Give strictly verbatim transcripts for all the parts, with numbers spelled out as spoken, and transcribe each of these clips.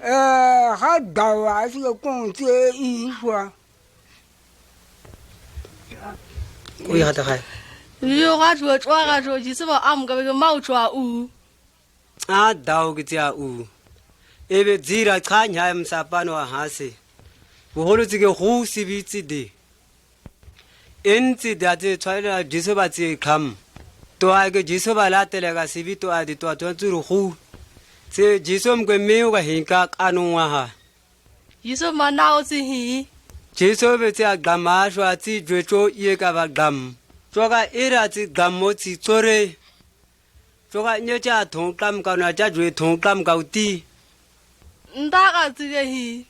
Eh, ha dawa a si ke kong tse e shwa. Kuyi gata gae. Yo ga jo tswa ga jo Jesu ba amuka be ke mau tswa u. A dawo ke tse a u. Ebe dzira tshanya ya musapano wa hase. Buholo tsi ke gu sibi tsi de. Ntsi dati tshwalela Jesu ba tsi kham. To a ke Jesu ba latela ka sibi to a di to a to tsuru gu. Tse Jesu mkwe mi u ka hinka kanu ngwaha. Jesu mana o tsi hi. Jesu be tsi a gama a shwa tsi jwe cho iye ka ba gam. Cho ka ira tsi gamo tsi tsore. Cho ka nye cha thong kam kana cha jwe thong kam ka uti. Nda ka tsi ke hi.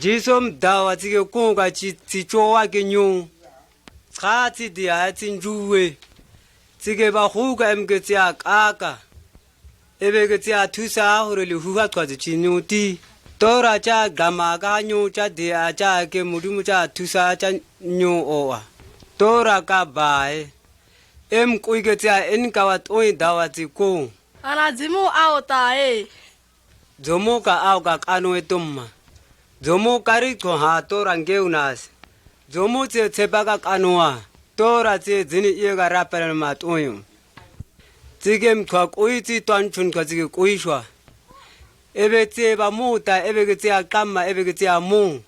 Jesu mdawa tsi ke kung ka tsi tsi cho wa ke nyu. Tsha tsi di ha tsi njuwe. Tsi ke ba gu ka em ke tsi a kaka. Ebe ke tsi a thusa gore lehuha tshwazi tshinu ti. Tora cha gama ka nyu cha di a cha ke Mudimu cha thusa cha nyu oa. Tora ka bae. Em kui ke tsi a en ka wa toi dawa tsi kung. Ana dzimu ao tae. Dzomuka ao ka kano e tomma. Dzomuka ri tho ha tora nge unasi. Dzomu tse tsepa ka kano wa. Tora tse dzini iye ka rapela ni matoyo. Tsike mthwa kuyi tsi twa nthu nthwa tsike kuyishwa. Ebe tse ba muta, ebe ke tse a kama, ebe ke tse a mu.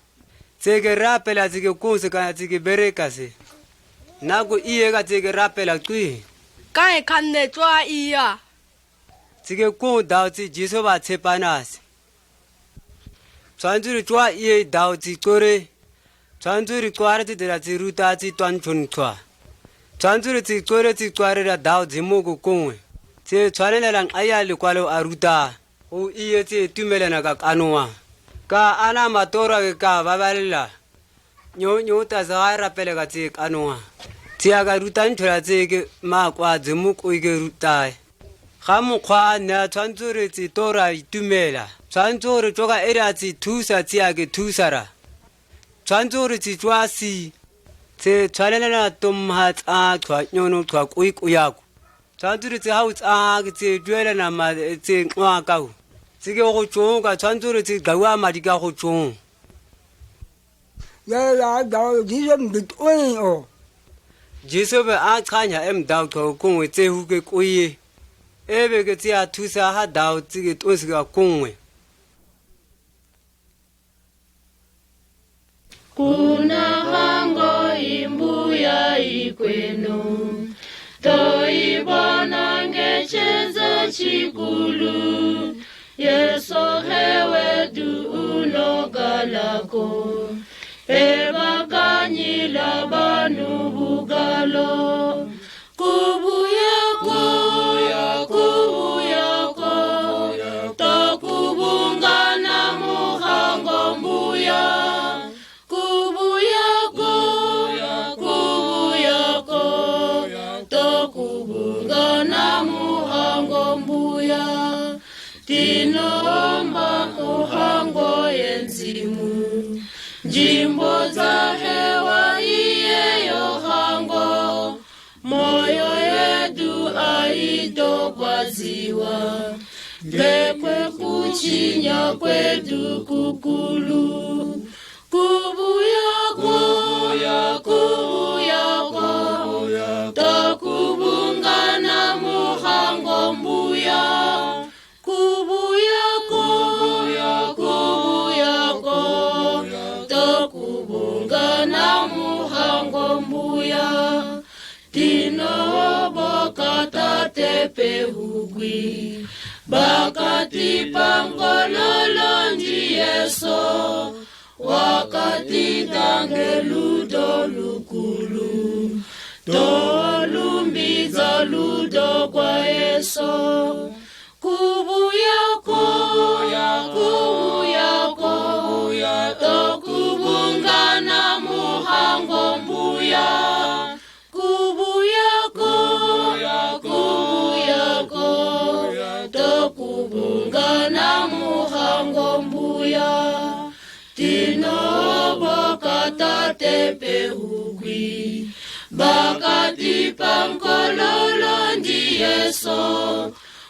Tsike rapela tsike kunse kana tsike bereka se. Naku iye ka tsike rapela kwi. Kae kanne tswa iya. Tsike kung dao tsi Jesu ba tshepanasi. Tshwantsuri tswa iye dao tsi tsore. Tshwantsuri tsware tsi dira tsi ruta tsi twa ntshontswa. Tshwantsuri tsi tsore tsi tswarira dao dzimu ku kungwe. Tsi tshwanelela nqaya likwalo a ruta. U iye tsi tumelana ka kanuwa. Ka ana matora ke ka babalela. Nyo, nyo, ta za ga rapele ka tse kanoa. Tse ya ka ruta nthola tse ke makwa dze mu ku ke ruta. Ga mokgwa ne a tshwanetse gore tse tora itumela. Tshwanetse gore tsoka ere a tse thusa tse ya ke thusa ra. Tshwanetse gore tse tswa si. Tse tshwanelana tom ha tsa tshwa nyono tshwa kui kuyako. Tshwanetse gore tse ha u tsa ke tse duela nama tse nqwa ka u. Tse ke go tsoka tshwanetse gore tse gawa madi ka go tsong. Ya, ya, ya, Jesu mdit-, oi, oh. Jesu be a tshanya emdau tho kungwe tse huke kuye. Ebe ke tse a thusa ha dau tsi ke tonsi ka kungwe. Kuna hango imbuya ikwenu, to ibona nge tjezo tshikulu. Yesu he wedu unogalako, ebakanyila banu bugalo. Kubuya ko, kubuya ko, to kubungana muhango mbuya. Kubuya ko, kubuya ko, to kubungana muhango mbuya. Tinomba muhango ye Ndzimu, njimbo dza hewa iyeyo hango. Moyo yedu aitokwadziwa, ngekwe kuchinya kwedu kukulu. Kubuya ko, kubuya ko, to kubungana muhango mbuya. Kubuya ko, kubuya ko, to kubungana muhango mbuya. Tinoboka Tate pehugwi, bakatipa Ngololo ndi Yesu, wakatida nge ludo lukulu. Tolumbidza ludo kwa Yesu. Kubuya ko, kubuya ko, to kubungana muhango mbuya. Kubuya ko, kubuya ko, to kubungana muhango mbuya. Tinoboka Tate pehugwi, bakatipa Ngololo ndi Yesu,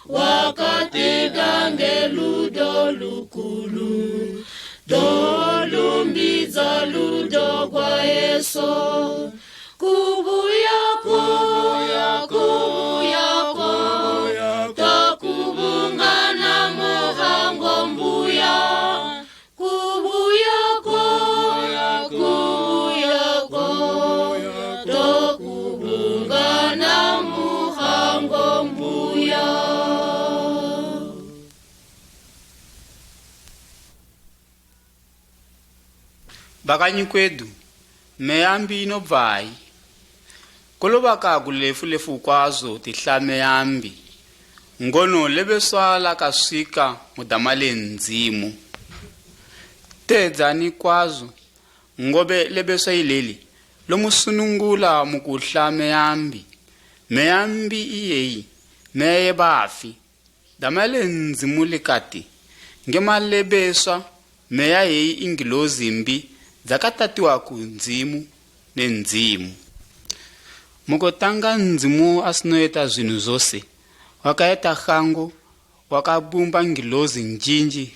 Wakatida nge ludo lukulu, dolumbidza ludo gwa Yesu. Kubuya, kubuya, kubuya, kubuya, tokubungana muhango mbuya. Kubuya, kubuya, kubuya, tokubungana muhango mbuya. Bakanyi kwedu, meya mbi inobvayi? Kolobaka gulefu-lefu kwazo tihla meya mbi, ngono lebeswa lakaswika mu dama le Ndzimu. Teedzani kwazo, ngobe lebeswa ileli lomusunungula mu kuhla meya mbi. Meya mbi iyeyi, meya ye bafi. Dama le Ndzimu likati, nge malebeswa, meya yeyi ingilozi mbi dzakatatiwa ku Ndzimu ne Ndzimu. Mukotanga Ndzimu asinoyeta zwinu zose, wakayeta shango, wakabumba ngilozi njinji,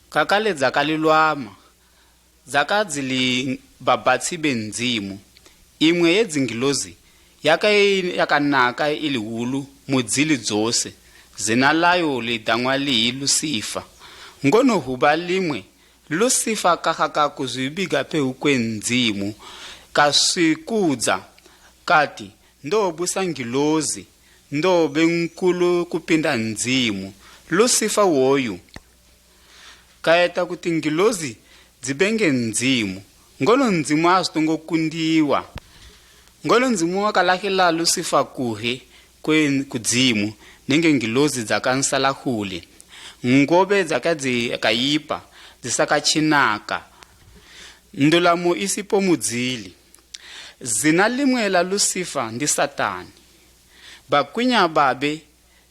kakale dzakalilwama, dzakadzili babhatsi be Ndzimu. Imwe ye dzingilozi yakayi yakanaka ili hulu mu dzili dzose, zina layo lidang'wa liyi Lusifa. Ngono hwuba limwe, Lusifa kahaka kuzwibiga phewu kwe Ndzimu, kaswikudza, kati, ndobusa ngilozi, ndobe nkulu kupinda Ndzimu. Lusifa woyu kayeta kuti ngilozi dzibenge Ndzimu, ngono Ndzimu azitongo kundiwa. Ngono Ndzimu wakalahila Lusifa kuhe kwe kudzimu nenge ngilozi dzakansala hule, ngobe dzakadzi kayipa, dzisakachinaka, ndulamo isipo mudzili. Zina limwe la Lusifa ndi Satani. Bakwinya babe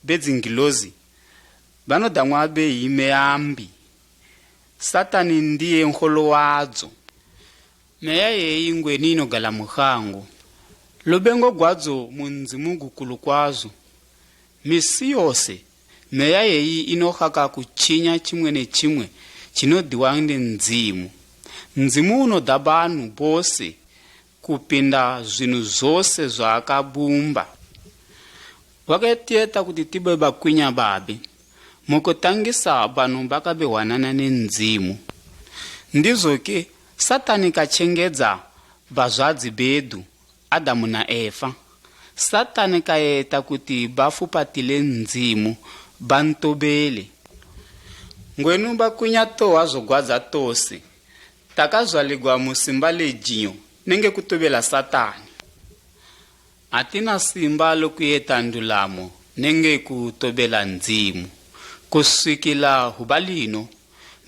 be dzingilozi banodang'wa beyi meya mbi. Satani ndiye nkholo wadzo. Meya yeyi ngwenu inogala mu shango. Lubengo gwadzo mu Ndzimu gukulu kwazo. Misi yose, meya yeyi inohaka kutjinya tjimwe ne tjimwe tjinodiwa ndi Ndzimu. Ndzimu unoda banu bose kupinda zwinu zose zwaakabumba. Wakatiyeta kuti tibe bakwinya babe. Mu kutangisa, banu bakabe hwanana ne Ndzimu. Ndizoke, Satani katjengedza bazwadzi bedu, Adamu na Efa. Satani kayeta kuti bafupatile Ndzimu, bantobele. Ngwenu bakwinya towa zogwadza tose. Takazwaligwa mu simba le jinyo nenge kutobela Satani. Atina simba lo kuyeta ndulamo nenge kutobela Ndzimu. Kuswikila hwuba lino,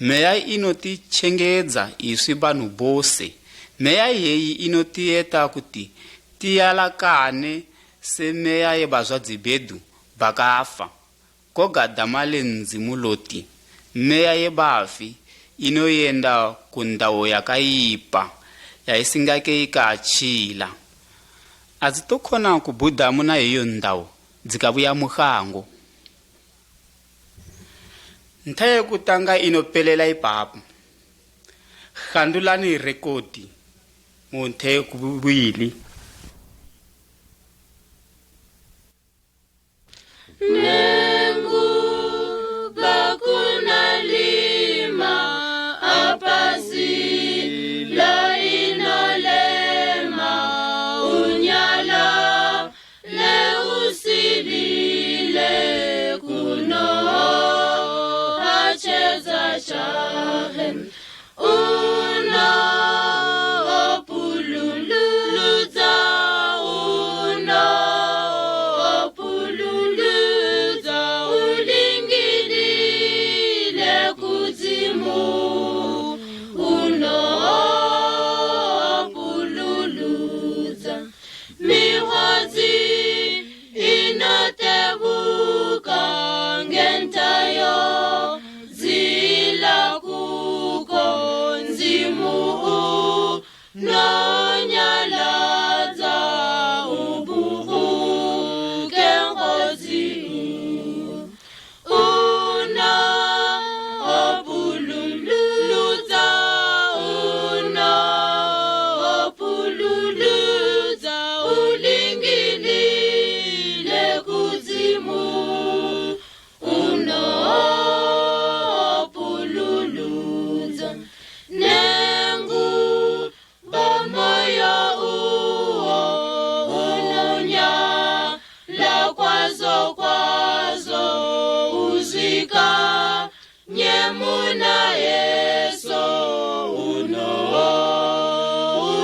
meya inotitjengedza iswi banu bose. Meya yeyi inotiyeta kuti tiyalakane se meya ye bazwadzi bedu bakafa. Koga dama le Ndzimu loti, meya ye bafi inoyenda ku ndawo yakayipa, yaisingake ikatjila. Adzitokona kubhuda muna iyo ndawo, dzikabuya mu shango. Ntha ye kutanga inopelela ipapo. Shandulani rekodi mu ntha ye kububili. Nengu kakuna lima apasi la inolema unyala le usilile kuno acheza chahe. Uno opululudza, uno opululudza, ulingilile kudzimu, uno opululudza. Mihodzi inotebuka nge ntayo, zila kuko Ndzimu unonyaladza ubuhu ke ngodzi. Muna Yesu unowo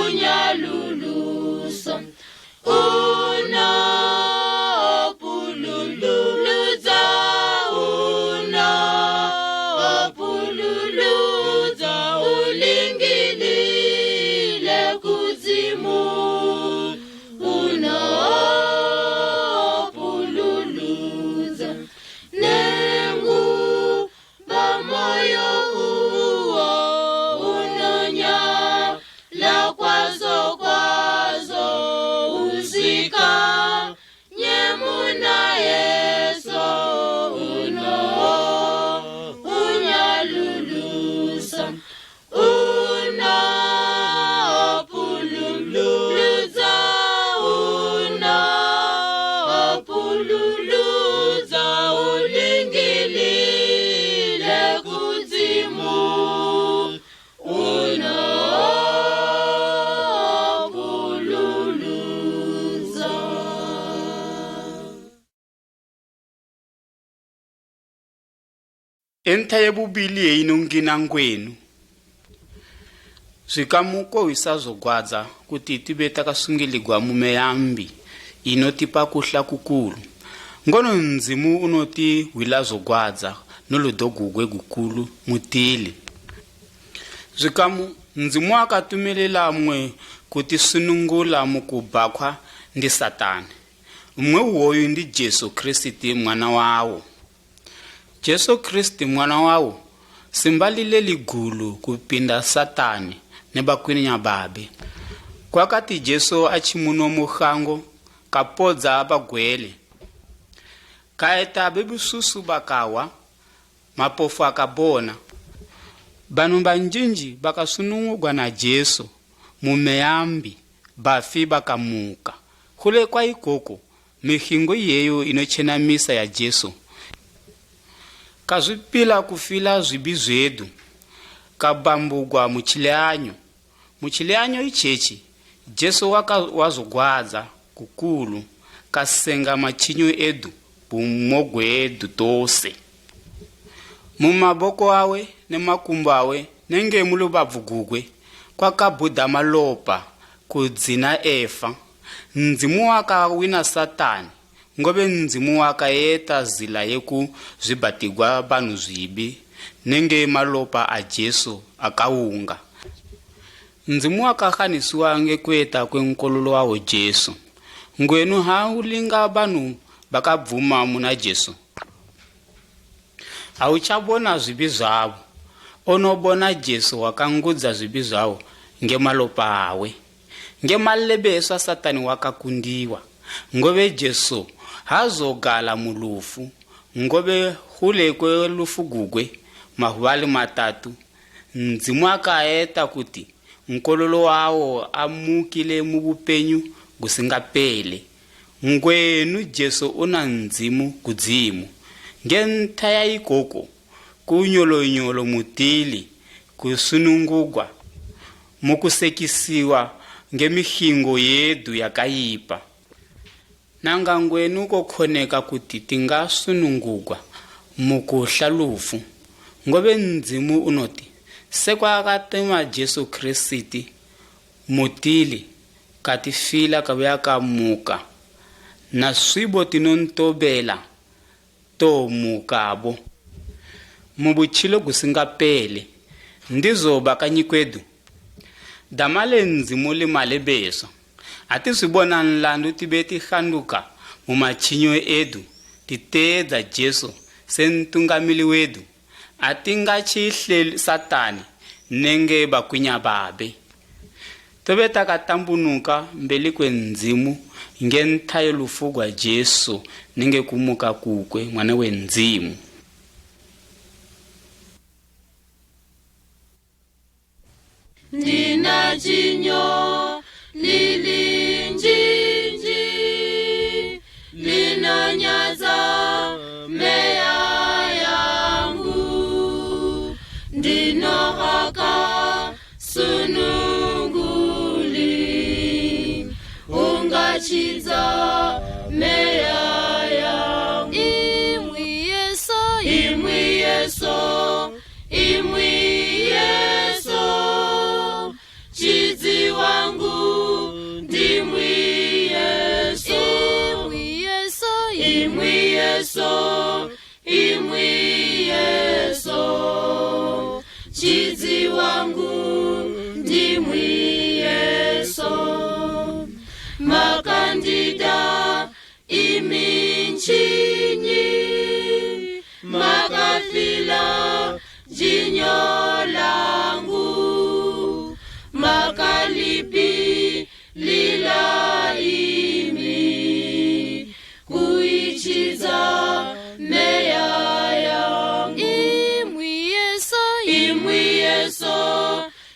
unyaluluso, unopululudza, unopululudza, ulingilile kudzimu, unopululudza. Nengu Ba moyo uwo unonyala kwazo kwazo, usika nye muna Yesu uno unyalulusa. Unopululudza, unopululudza, ulingilile kudzimu, unopululudza. Entha ye bubili ye inongina ngwenu. Zwikamu kohwisa zogwadza kuti tibe takasungiligwa mu meya mbi inotipa kuhla kukulu. Ngono Ndzimu unotihwila zogwadza no ludo gugwe gukulu mutili. Zwikamu, Ndzimu akatumilila mmwe kutisunungula mu kubhakhwa ndi Satani. Mmwe uwoyu ndi Jesu Kristi, mwana wawo. Jesu Kristi, mwana wawo, simba lile ligulu kupinda Satani ne bakwinya babe. Kwakati Jesu atjimuno mu shango, kapodza bagwele. Kaeta be bususu bakahwa, mapofu akabona. Banu banjinji bakasunungugwa na Jesu mu meya mbi, bafi bakamuka. Hule kwa ikoko, mishingo iyeyo inotjenamisa ya Jesu, kazwipila kufila zwibi zwedu, kabambugwa mu tjileanyo. Mu tjileanyo itjetji, Jesu waka-, wazogwadza kukulu, kasenga matjinyo edu bumo gwedu tose. Mu maboko awe ne makumbo awe nenge mu lubabvu gugwe kwakabhuda malopa kudzina efa. Ndzimu wakawina Satani, ngobe Ndzimu wakayeta zila ye kuzwibatigwa banu zwibi, nenge malopa a Jesu akawunga. Ndzimu wakakhanisiwa nge kuyeta kwe Nkololo wawo Jesu. Ngwenu ha ulinga banu bakabvuma muna Jesu, auchabona zwibi zwabo. Onobona Jesu wakangudza zwibi zwawo nge malopa awe. Nge malebeswa Satani wakakundiwa, ngobe Jesu hazogala mu lufu, ngobe hule kwe lufu gugwe mahwubali matatu, Ndzimu akayeta kuti Nkololo wawo amukile mu bupenyu gusingapele. Ngwenu Jesu una Ndzimu kudzimu. Nge ntha ya ikoko, kunyolonyolo mutili, kusunungugwa, mu kusekisiwa nge mishingo yedu yakayipa. Nanga ngwenu kokhoneka kuti tingasunungugwa mu kuhla lufu, ngobe Ndzimu unoti, sekwa akatuma Jesu Kirisiti mutili, katifila kabe akamuka, na swibo tinontobela, tomukabo mu butjilo gusingapele. Ndizo bakanyi kwedu, dama le Ndzimu li malebeswa. Atizwibona nlandu tibe tishanduka mu matjinyo edu, titeedza Jesu se Ntungamili wedu. Atingatjihle Satani nenge bakwinya babe. Tobe takatambunuka mbeli kwe Ndzimu nge ntha ye lufu gwa Jesu nenge kumuka kukwe, Mwana we Ndzimu. Ndina tjinyo lili njinji linonyadza meya yangu, ndinohaka sununguli, ungatjidza meya yangu. Imwi Yesu, imwi Yesu, Tjidzi wangu ndimwi Yesu, makandida imi ntjinyi, makafila jinyo langu, makalipilila imi, kuitjidza meya yangu. Imwi Yesu, imwi Yesu,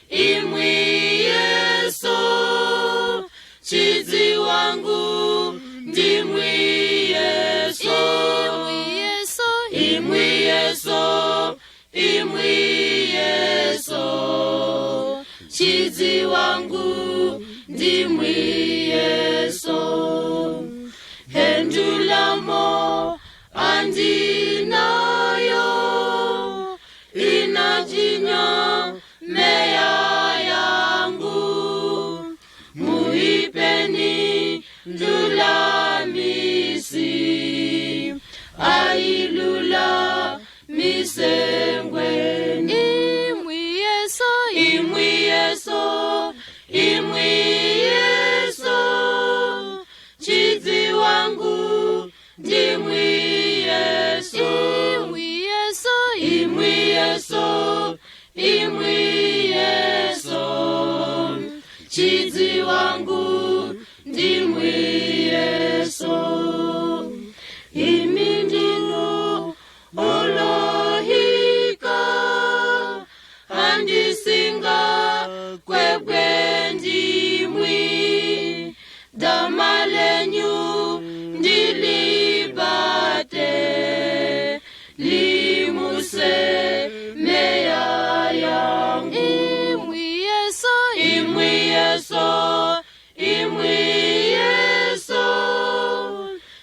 imwi Yesu, tjidzi wangu ndimwi Yesu. Imwi Yesu, imwi Yesu, imwi Yesu, tjidzi wangu ndimwi Yesu. He ndulamo andinayo, inajinya meya yangu, muipeni ndulamisi, ailulamise ngwenu. Imwi Yesu, imwi Yesu, imwi Yesu, tjidzi wangu ndimwi Yesu. Imwi Yesu, imwi Yesu, imwi Yesu, tjidzi wangu ndimwi Yesu. Imi ndino olohika, andisinga kwegwe ndimwi, dama lenyu ndilibate, limuse meya yangu. Imwi Yesu, imwi Yesu, imwi Yesu,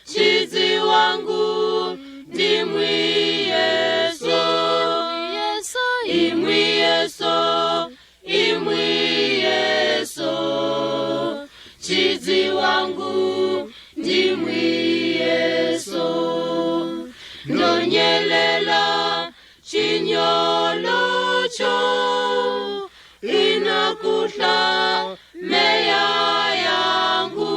tjidzi wangu ndimwi Yesu. Imwi Yesu, imwi Yesu, tjidzi wangu ndimwi Yesu. Ndonyelela tjinyolotjo, inakuhla meya yangu,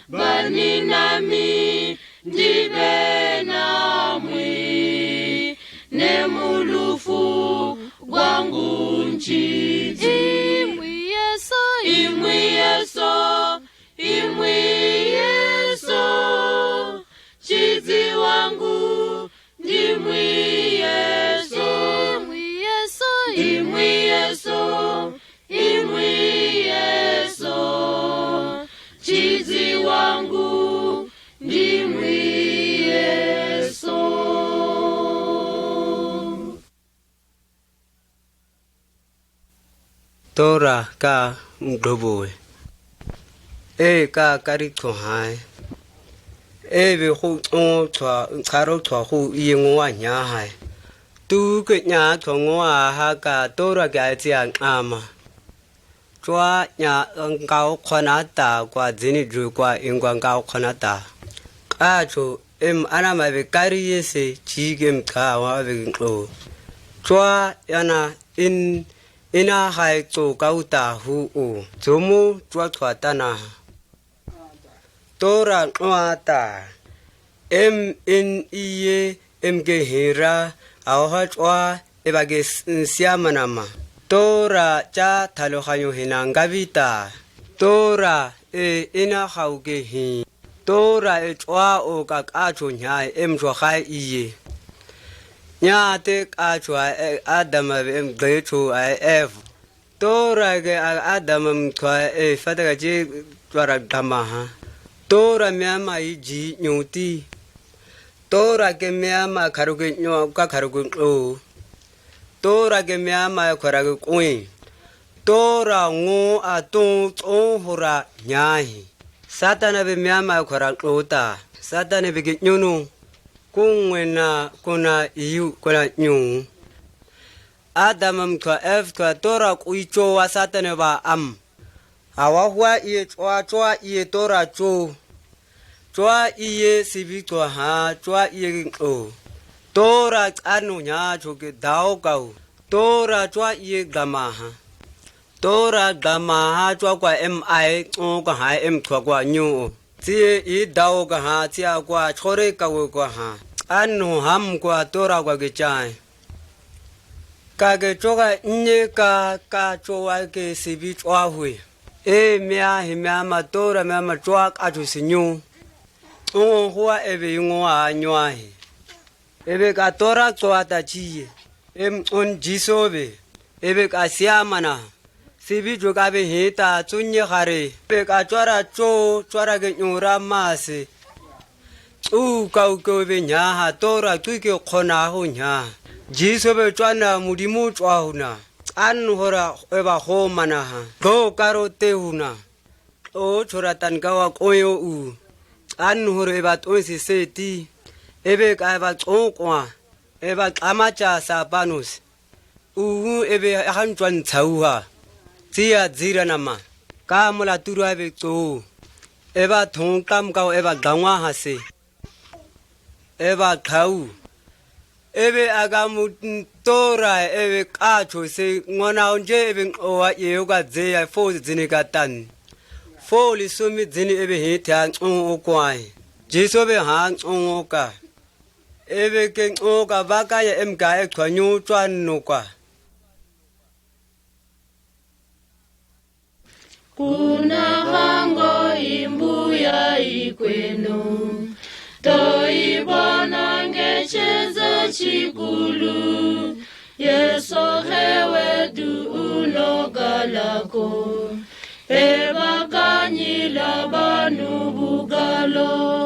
bani nami ndibe namwi, ne mulufu gwangu ntjidzi. Imwi Yesu, imwi Yesu, imwi Yesu, tjidzi wangu ndimwi Yesu. Imwi Yesu, imwi Yesu, imwi Yesu, tjidzi wangu ndimwi Yesu. Tora ka mdlobowe. E ka kari tshwa hae. E be go tshwa, tsharo tshwa go iye ngwa nya hae. Tu ke nya tshwa ngwa ha ka Tora ke a tsi a nxama. Tshwa nya nka o kgona ta kwa dzini djwe kwa ingwa nka o kgona ta. Kacho em ana mabe kari yese tshike mkhawa be nxo. Tshwa yana in, ina ha e tsoka uta hu o. Dzomo tshwa tshwa tana. Tora nxwata. Em in iye em ke hira, aoha tshwa e ba ke s-, nsiama nama. Tora tša thaloganyo hena ngabita. Tora e ina ga o ke hi. Tora e tshwa o ka kacho nya em tshwa ga iye. Nya te kacho a e Adama be em gqetho a e Eva. Tora ke a Adama mthwa e fata ka tše tswara gamaha. Tora meama yi ji nyoti. Tora ke meama kharuke nyo-, ka kharuke nxo. Tora ke meama ya khwara ke kwe. Tora ngo a to tsohora nyahi. Satana be meama ya khwara nxo ta. Satana be ke nyono. Kungwe na kuna iyu kuna nyu. Adama mthwa Eve thwa Tora kuitjo wa Satane ba am. Awahwa iye tshwa tshwa iye Tora tso. Tshwa iye sibi tshwa ha tshwa iye nxo. Tora tsano nya tso ke dao kau. Tora cwa iye gamaha. Tora gamaha cwa kwa M I, cwa kwa ha M cwa kwa nyuo. Tsiye i dao ka ha tsiya kwa chore ka we kwa ha. Anu ham kwa tora kwa ke chai. Ka ke choka nye ka ka chowa ke sibi chwa hwe. E mea he mea matora mea machwa ka cho sinyu. Ngo huwa ebe yingo ha nywa he. Ebe ka tora cwa ta chiye. Em on jisobe. Ebe ka siamana. Sibi jo ka be heta tsunye gare. Ebe ka chwara cho chwara ke nyora mase. Tsu ka uke be nyaha tora tsu ke kgona go nyaha. Jisobe chwana mudimu chwa huna. An hora eba go manaha. Go karo te huna. O chora tanka wa koyo u. An hora eba tonse seti. Ebe ka eba tsokwa. Eba kama cha sapanos. Uhu ebe akantswa ntshauha. Tsiya dzira nama. Ka molaturu abe tso. Eba thongka mkao eba gangwa hase. Eba khau. Ebe akamutora ebe kacho se ngwana nje ebe nqowa yeyo kadzeya fo dzine katani. Fo lisumi dzini ebe hetha nqongo kwae. Jesu be ha nqongoka. Ebe ke nqoka bakaya emka ekhwanyo twannuka. Kuna hango imbuya ikwenu, toibona nge tshedza tshikulu, Yesu he wedu unogalako, ebakanyila banu bugalo.